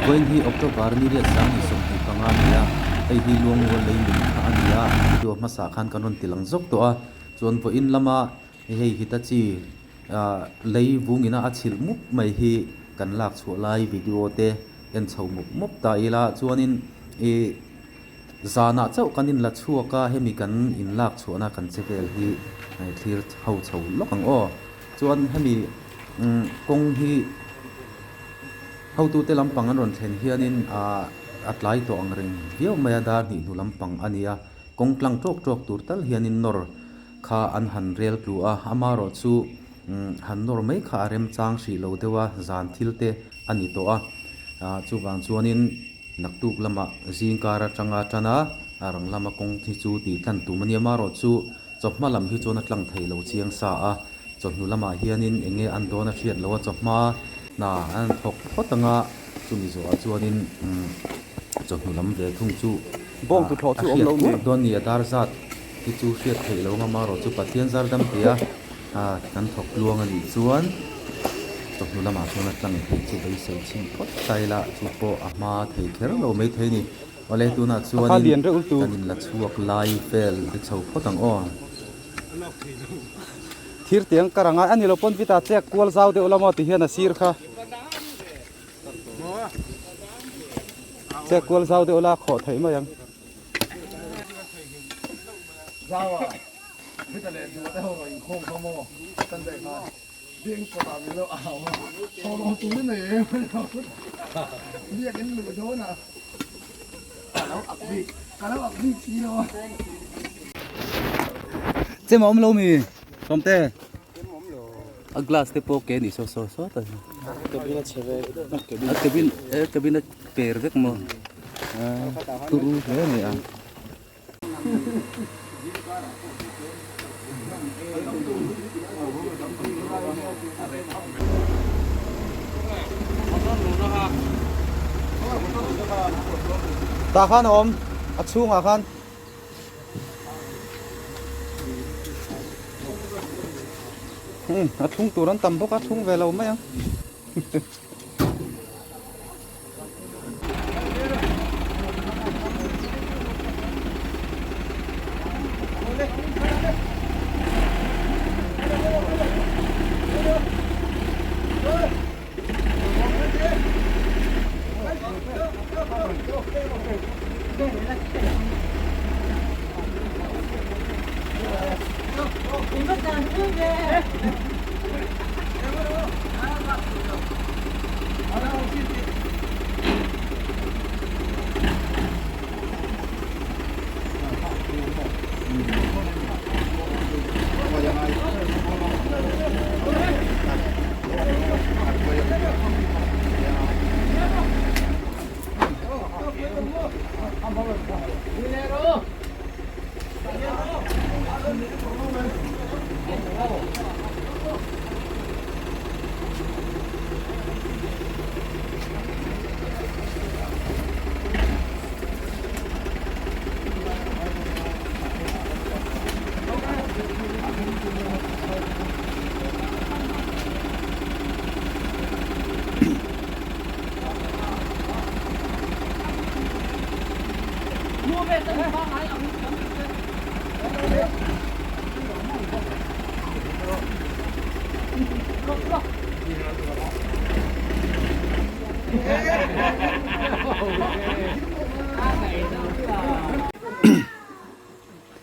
Vawiin hi October ni riat 2025 a ni a, hei hi Luangmual lei min kha a ni a, video hmasa khan kan rawn ti lang zawk tawh a, chuan vawiin lama hei Hitachi lei vungina a chhilh mup mai hi kan lak chhuah lai video te en chho mup mup ta ila chuanin ih Zanah chauh kan inla chhuak a, hemi kan inlak chhuahna kan che vel hi thlir ho chho lawk ang aw. Chuan hemi kawng hi hotute lampang an rawn thlen hianin a tlai tawh ang reng viau mai a, dar hnih hnu lampang a ni a, kawng tlang tawk tawk tur tal hianin nawr kha an han rel tlu a, amaherawh chu han nawr mai kha a remchang hrih lo deuh a, zan thil te a ni tawh a, chuvang chuanin. Naktuk lamah zingkar atanga tan a, a rang lama kawng hi chu tih tlan tum a nia. Marawh chu chawhma lam hi chuan a tlang thei lo chiang sa a, chawhnu lamah hianin eng nge an dawn a hriat loh a, chawhma hna an thawk phawt ang a, chumi zawhah chuanin chawhnu lam ve thung chu a hriat kuar dawn a ni. A dar zat hi chu hriat theih lo ang a, marawh chu Pathian zar dam tia kan thawk tluang a nih chuan chawhnu lamah chuan a tlang theih chu beisei chhin phawt ta ila chu pawh a hma thei kher lo mai thei a ni. Awle tunah chuanin kan inla chhuak lai vel i chho phawt ang aw. Thir tiang ka rang a, a ni lo pawn vita chek kual zau deuh la maw ti hian a sir kha. Chek kual zau deuh la khawh theih mai ang. Chem a awm lo mi Sawmte a glass te pawh ke ni saw saw saw ta a cabin a cabin a per vek maw turu hle a ni a. Tah khan a awm a chhungah khan. A thlung tur an tam bawk a thlung ve lo mai ang.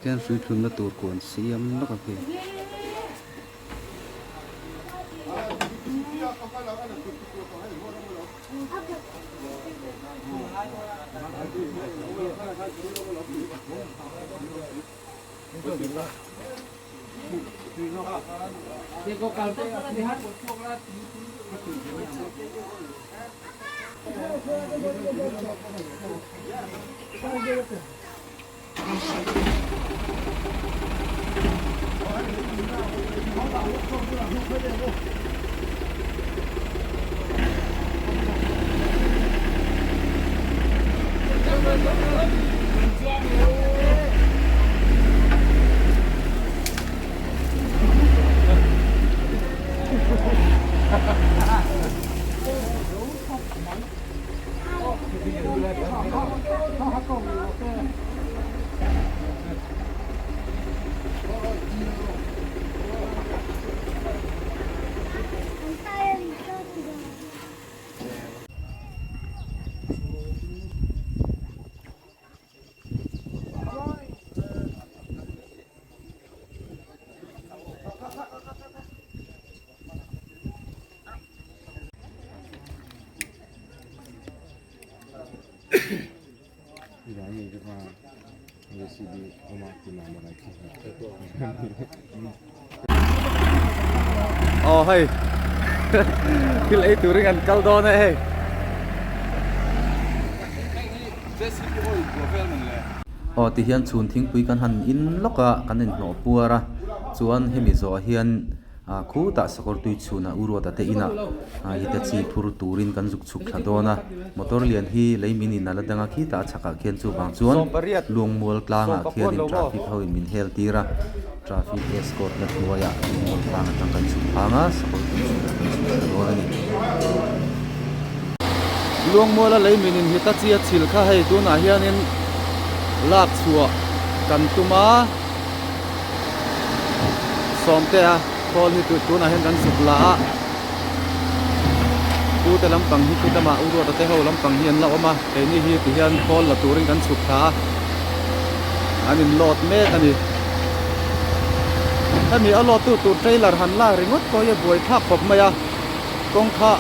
Tikhian hrui thlunna tur kuan siam lawk a khi. Aw hei thil ei turin an kal dawn e hei. Aw tihian chhun thingpui kan han in lawk a kan inhnawh puar a chuan hemi zawh ah hian ah khutah sakawr tui chhunah u Ruata te inah ah Hitachi phur turin kan zuk chhuk thla dawn a motor lian hi lei min in a la dang a khitah a chhakah khian chuvang chuan Luangmual tlangah khianin traffic ho in min hel tir a traffic escort na hnuaiah Luangmual tlang atang kan chhuk phang a sakawr tui chhunah kan chhuk thla dawn a ni. Luangmuala lei min in Hitachi a chhil kha hei tunah hianin lak chhuah kan tum a. Sawmte a khawl hi tunah hian kan zuk la a pute lampang hi khutama u Ruata te ho lampang hi an la awm a keini hi ti hian khawl la turin kan chhuk thla a an in load mek a ni hemi a load tu tur trailer han lak ringawt pawh hi a buai thlak khawp mai a kawng kha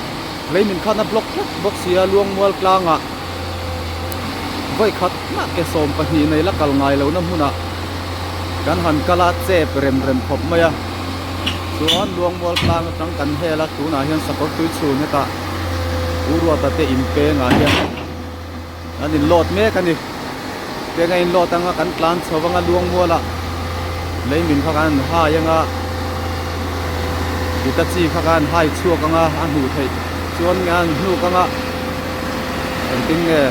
lei min khan a block tlat bawk si a Luangmual tlangah vawikhat mah ke 12 nei la kal ngai lohna hmunah kan han kal a chep rem rem khawp mai a chuan Luangmual tlang atang kan hel a tunah hian sakawr tui chhun hetah U Ruata te in pengah hian an in load mek a ni peng a in load anga kan tlan chho anga Luangmual ah lei min kha kan hai anga Hitachi kha kan hai chhuak anga a hmuh theih chuan nge an hnuk anga engtin nge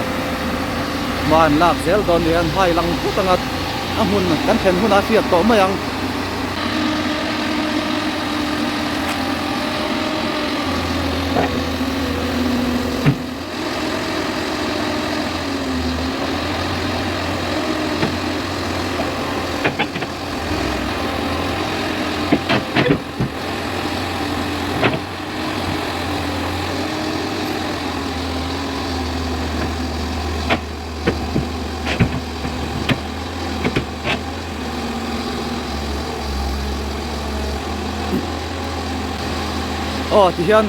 hma an lak zel dawn ni an hai lang phut anga a hmun kan thlen hunah a hriat tawh mai ang. Aw tihian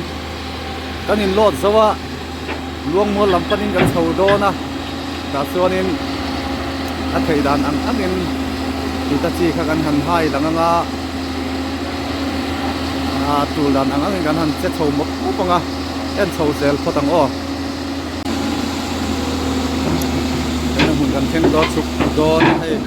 kan in load zo a Luangmual lam panin kan chho dawn a tah chuanin a theih dan ang angin Hitachi kha kan han hai lang anga ah tul dan ang angin kan han che chho mawp mawp ang a en chho zel phawt ang aw. Heng hmun kan thleng dawn chhuk dawn a hei.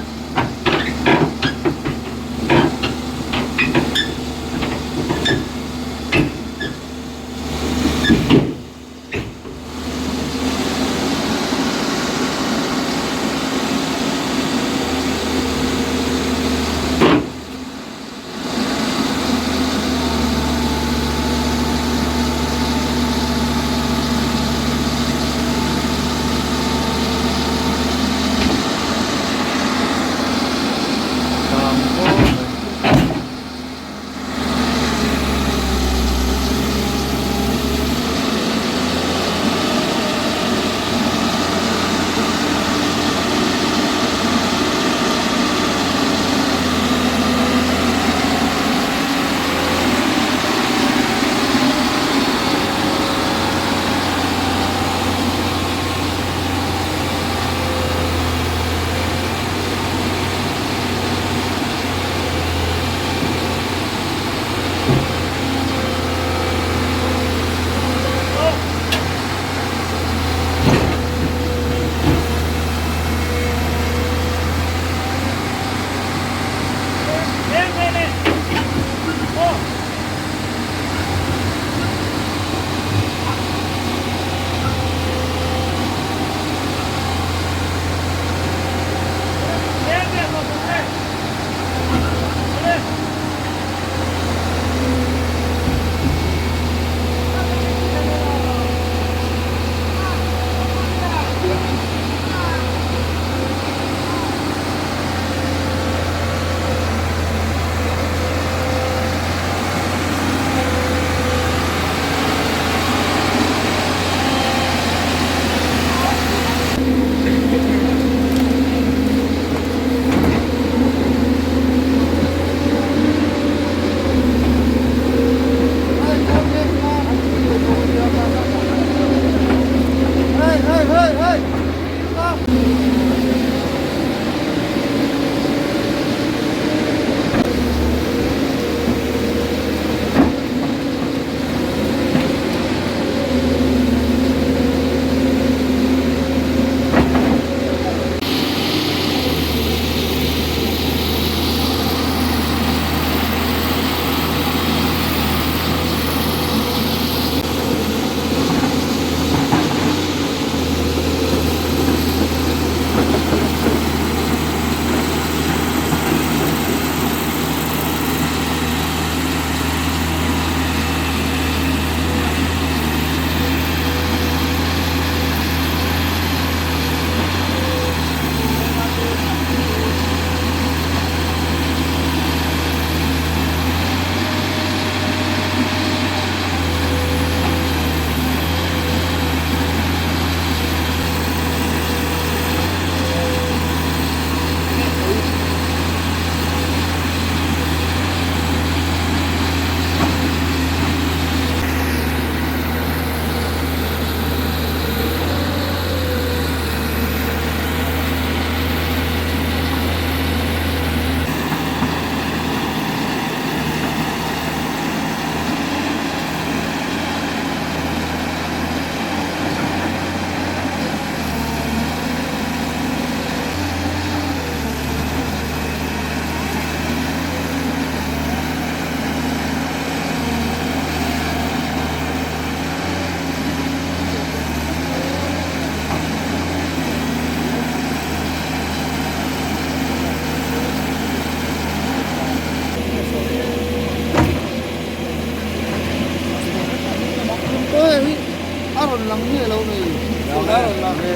nge.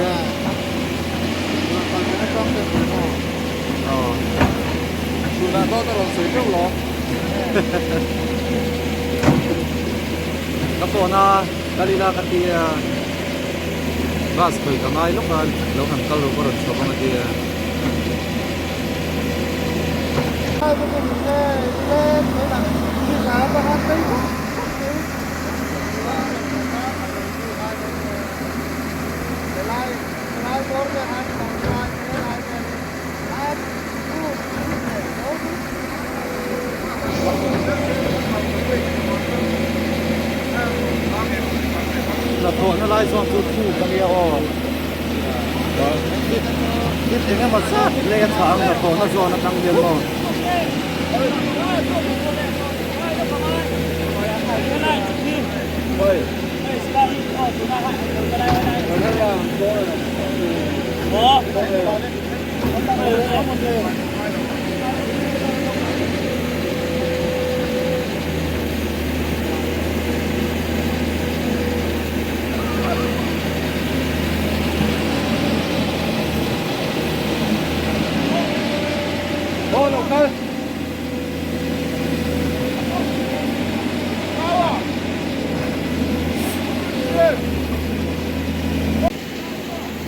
Aw. Tunah dawt a rawn sawi teuh lo. Ka phone a kal ila ka ti a bus khawi ka ngai lawk a lo han kal rawh ka rawn chhuak ang a ti a. Hnathawhna lai zawk chu thuk a nia aw. Thil eng emaw zat lei a chhah ang hnathawhna zawn atang hian maw.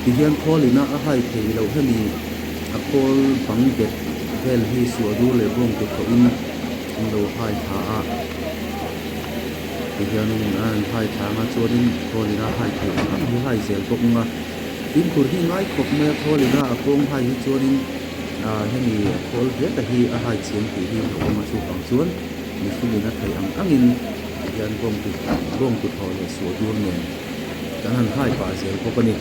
Tihian khawl ina a hai theih loh hemi a khawl bang bet vel hi suah dur leh bawng te thawhin an lo hai thla a tihianin a han hai thla anga chuanin khawl ina hai theih ang ang hi hai zel bawk ang a fimkhur hi ngai khawp mai a khawl ina a kawng hai hi chuanin ah hemi a khawl hle ta hi a hai chiang tih hi hlauhawm a chuvang chuan mihring in a theih ang angin tihian bawng tu bawng tu thawh leh suah dur nen kan han hai pah zel bawk a ni.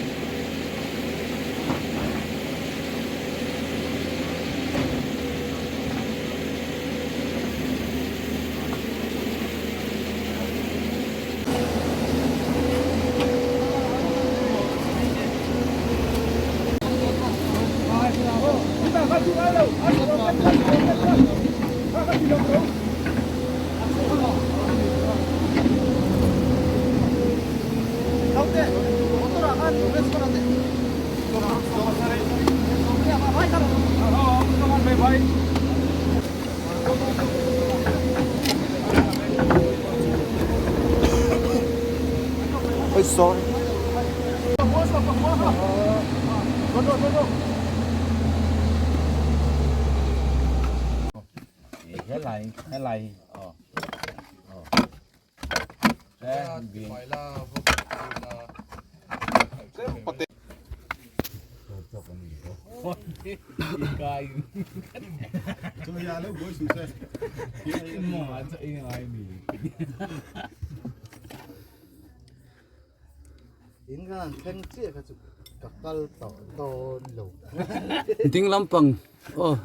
Ding lampang aw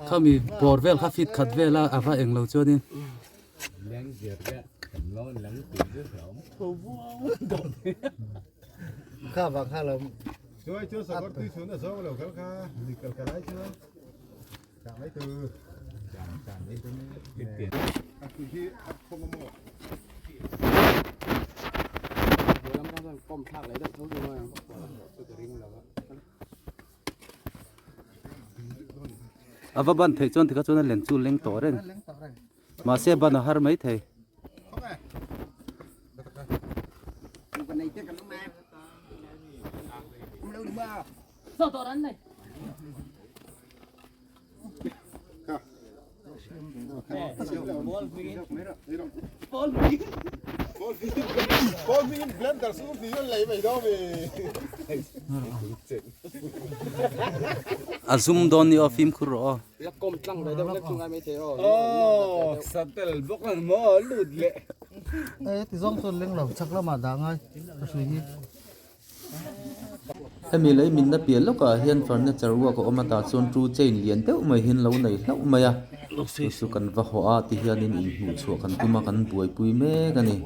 khami bawr vel kha fit khat vel a a va englo chuanin. A va ban theih chuan tikha chuan a len chu leng tawh reng mahse ban a har mai thei. A zum dawn ni aw fimkhur rawh aw. Hemi lei minna piah lawkah hian furniture work a awm a tah chuan two chain lian deuh mai hi an lo nei hlauh mai a chu chu kan va hawh a tihianin inhmuh chhuah kan tum a kan buaipui mek a ni.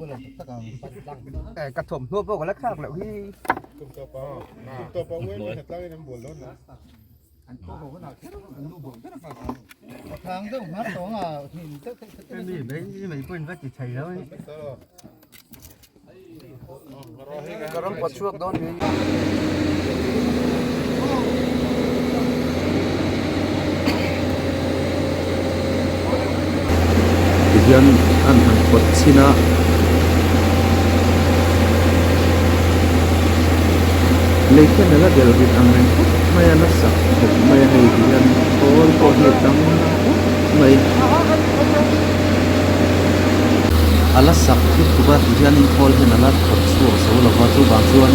Tihian an han pawt chhin a. Lei khian a la del rit ang reng khawp mai a, nasa khawp mai a hei tihian khawl pawh hi a tang khawp mai. A la sak thut tuk a tihianin khawl hian a la thawt chhuak zo lo va, chuvang chuan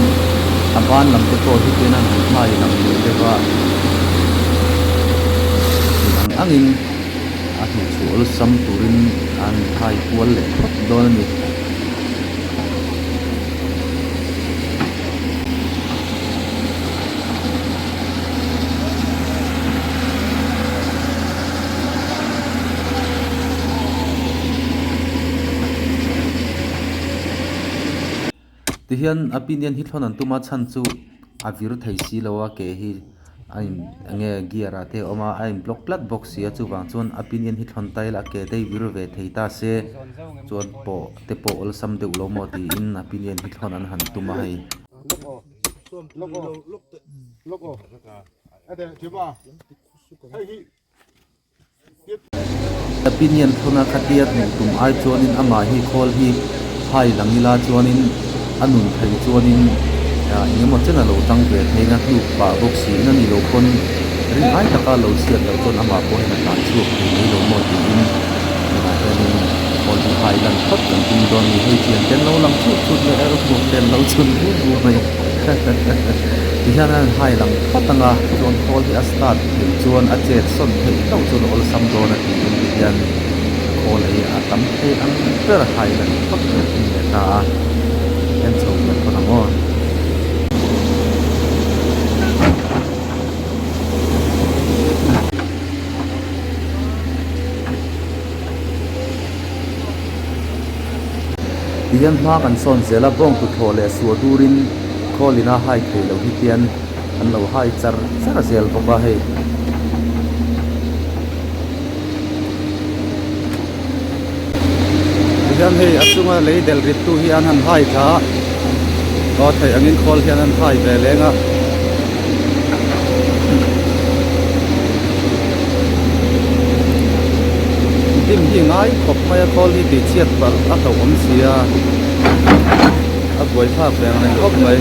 a ban lam te pawh hi tihian an han hmai lang leh deuh a, thei ang angin a hnuhchhuah awlsam turin an hai kual leh phawt dawn a ni. Tihian a pinion hi thlawn an tum a chhan chu a vir thei si lo a ke hi a in enge gear ah te a awm a a in block tlat bawk si a chuvang chuan a pinion hi thlawn ta ila a ke te hi vir ve thei ta se chuan pawh te pawh awlsam deuh lo maw tiin a pinion hi thlawn an han tum a hei. Opinion thluna khatia hmuh tum ai chuanin amah hi khawl hi hai lang ila chuanin a nun theih chuanin eng emaw chen a lo tang ve thei anga hnuk pah bawk siin a ni lo pawn rin ai taka lo chhiat loh chuan amah pawh hian a tlan chhuak thei mai lo maw tiin tunah hianin khawl hi hai lan phawt kan tum dawn a ni. Hei thian te an lo lang chut chut leh a hmuak te an lo chhun vu vu mai. Tihian a hai lang phawt ang a, chuan khawl hi a start theih chuan a chet sawn theih hlauh chuan a awlsam dawn a tiin tihian khawl hi a tam thei ang ber hai lang phawt kan tum leh ta a, en chho ve phawt ang aw. Tihian hma kan sawn zel a, bawng tuthlawh leh suah turin khawlin a hai thei loh hi tian an lo hai char char zel bawk a hei. Tihian hei a chunga lei del rit tu hi an han hai thla a, aw theih angin khawl hian an hai ve leng a. Dim hi ngai khawp mai a khawl hi tih chhiat palh a hlauh awm si a a buai thlak ve ang reng khawp mai.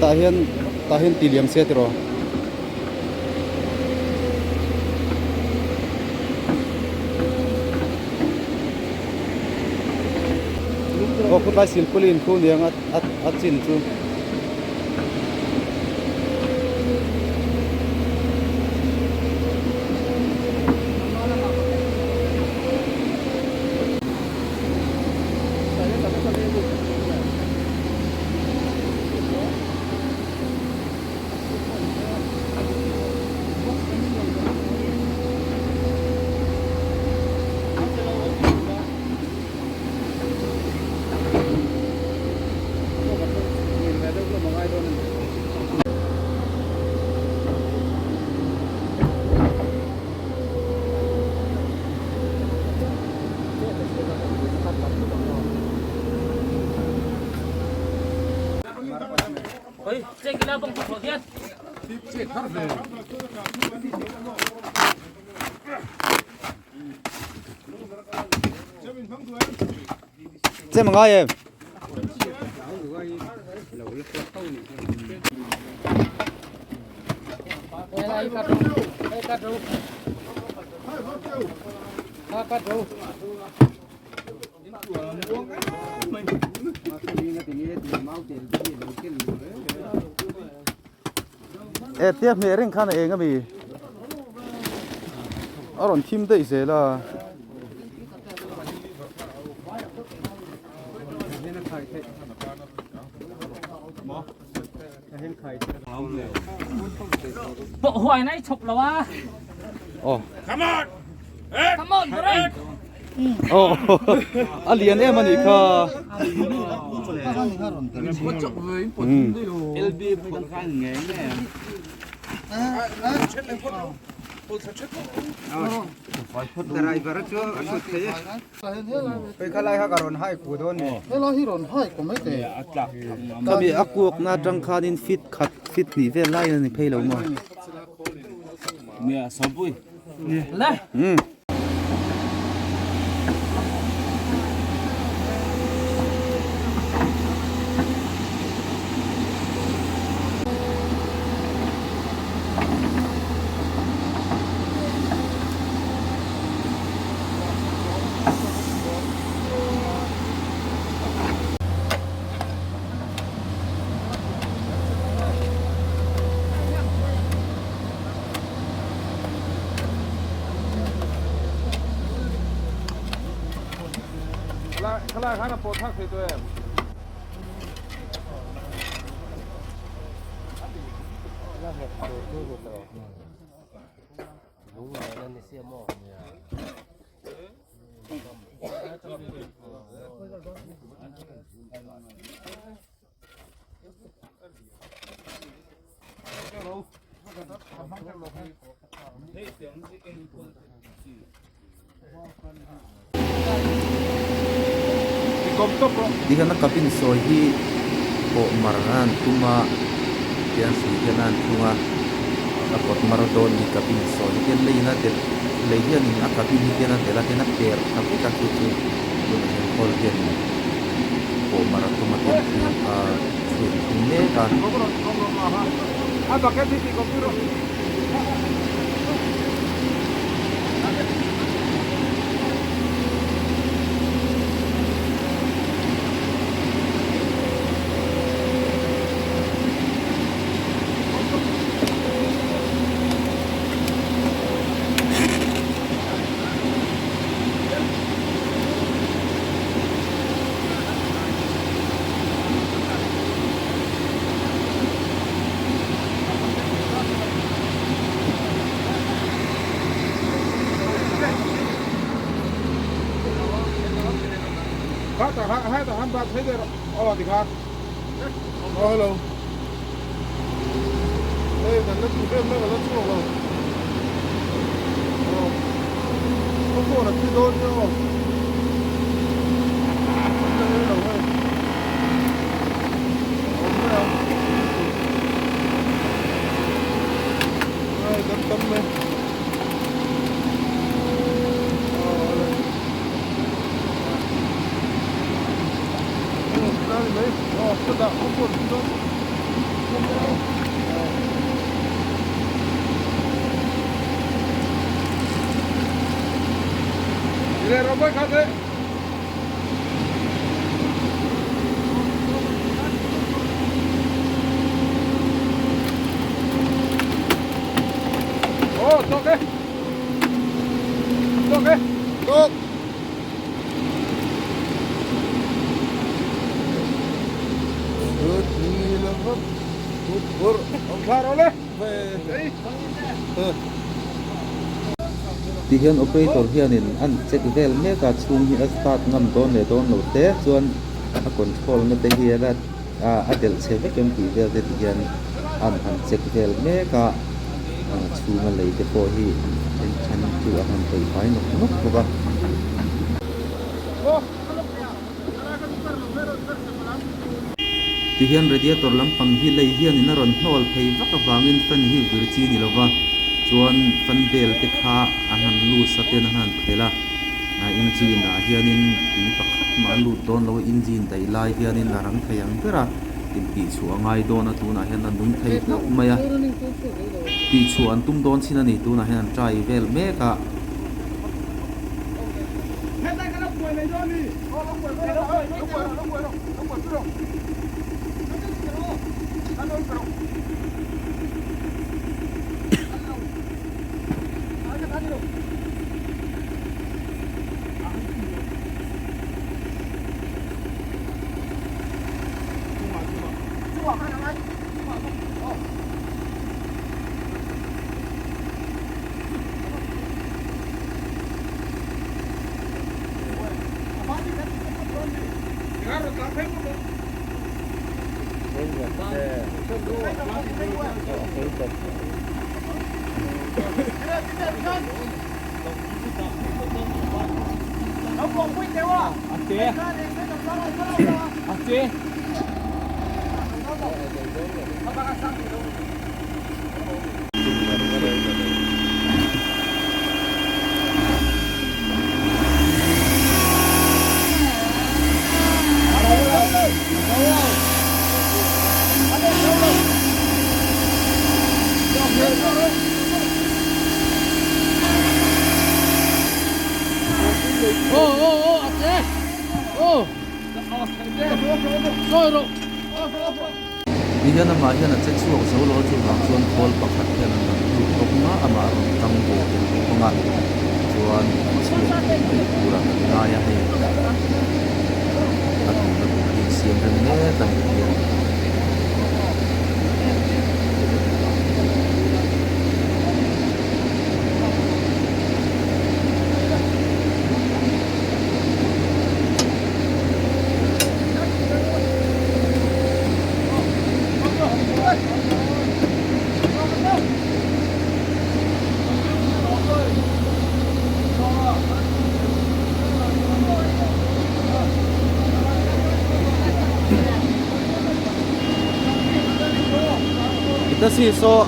Tah hian tah hian ti liam se tiraw. Aw khutlai silpauline khu niang a a chin chu. Chem ngai em E tia hmeh reng khan a eng ami a rawn thim daih zel a. Pawh huai nai chhawp lo a. Oh. Come on. Come on, break. Oh. A lian em ani kha. LB khan nge nge. Driver chu a thut thei e. Khami a kuak na atang khanin feet khat feet hnih vel lai a ni phei lo maw? Umm. Tihian a cabin sawi hi pawh mar a an tum a tihian hrui hian a an thung a a kawt mar dawn ni cabin sawi hi tihian leiin a delh lei hianin a cabin hi tihian a delh a tihian a per ta vek a chu chu tunah hian khawl hianin pawh mar a tum a tihian hrui a hrui an thung mek a. Tihian operator hianin an check vel mek a chhung hi a start ngam dawn leh dawn lo te chuan a control na te hi a a delh chhe vek em tih vel te tihian an han check vel mek a chhunga lei te pawh hi then then chu a han peih fai nawk nawk bawk a. Tihian radiator lampang hi lei hianin a rawn hnawl phei vak avangin fan hi vir chi ni lova chuan fan bel te kha an han loose a ten an han phelh a engine ah hianin tui pakhat mah a lut dawn lo a engine daih lai hianin a rang thei ang ber a intihchhuah a ngai dawn a tunah hian a nung thei hlauh mai a tihchhuah an tum dawn chin a ni tunah hian an try vel mek a. Ni hian amah hian a che chhuak zo lo a chuvang chuan khawl pakhat hian an rawn lut bawk ang a, amah a rawn tang ve tel bawk ang a, chuan a chhuak thei mai turah kan ngai a hei a duhna tur hi insiam rem mek a nih hian. Ita si saw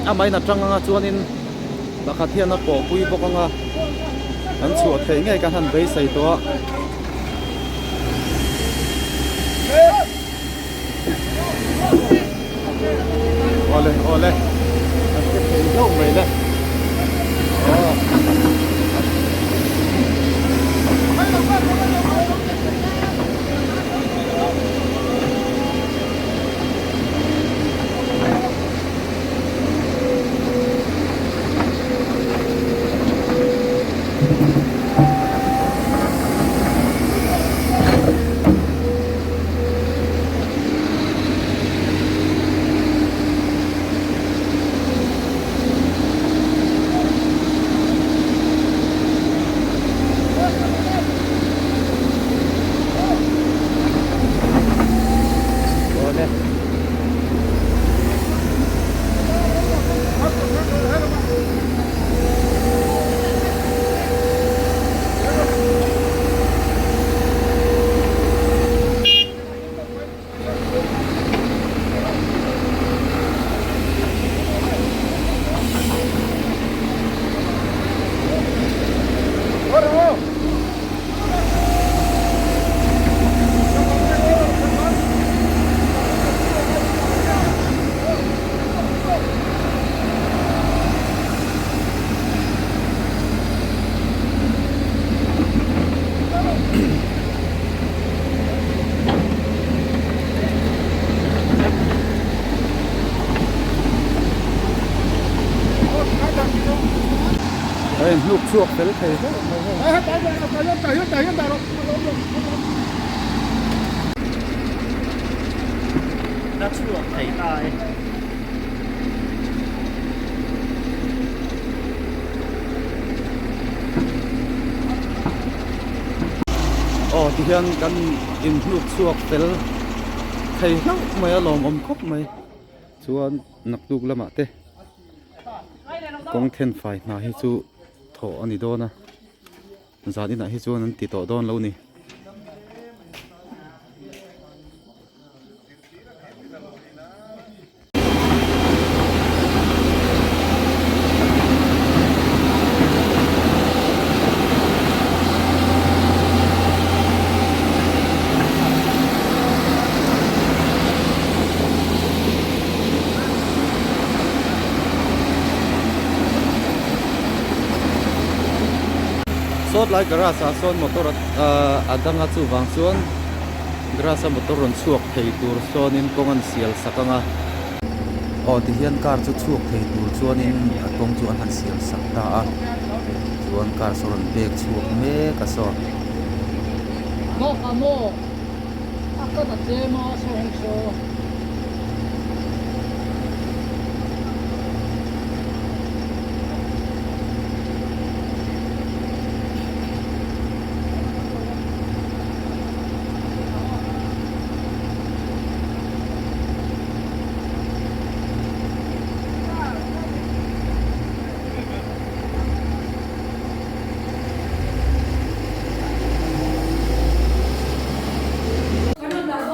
a main atang anga chuanin pakhat hian a pawhpui bawk anga an chhuah theih ngei kan han beisei tawh a. Awle awle an che thei hlauh mai le aw. A inhnuk chhuak fel thei hlauh mai hei. Aw tihian kan inhnuk chhuak fel thei hlauh mai a lawmawm khawp mai chuan naktuk lamah te kawng thenfai hna hi chu thawh a ni dawn a zan inah hi chuan an ti tawh dawn lo ni. Sawt lai garage ah sawn motor a dang a chuvang chuan garage a motor rawn chhuak thei tur sawnin kawng an sial sak ang a. Aw tihian car chu chhuak thei tur chuanin a kawng chu an han sial sak ta a chuan car saw rawn pek chhuak mek a saw.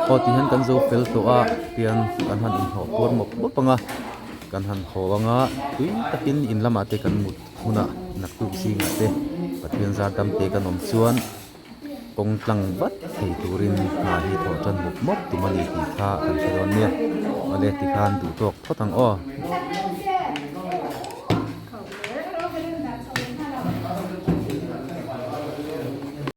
Aw ti hian kan zo fel tawh a tian kan han inhlawh puar mawp mawp ang a kan han haw ang a tui takin in lamah te kan mut hunah naktuk zingah te Pathian zar dam te kan awm chuan kawng tlang vat thei turin hna hi thawh tan mawp mawp tum a ni tih kha kan hre dawn nia awle tikhan duh tawk phawt ang aw.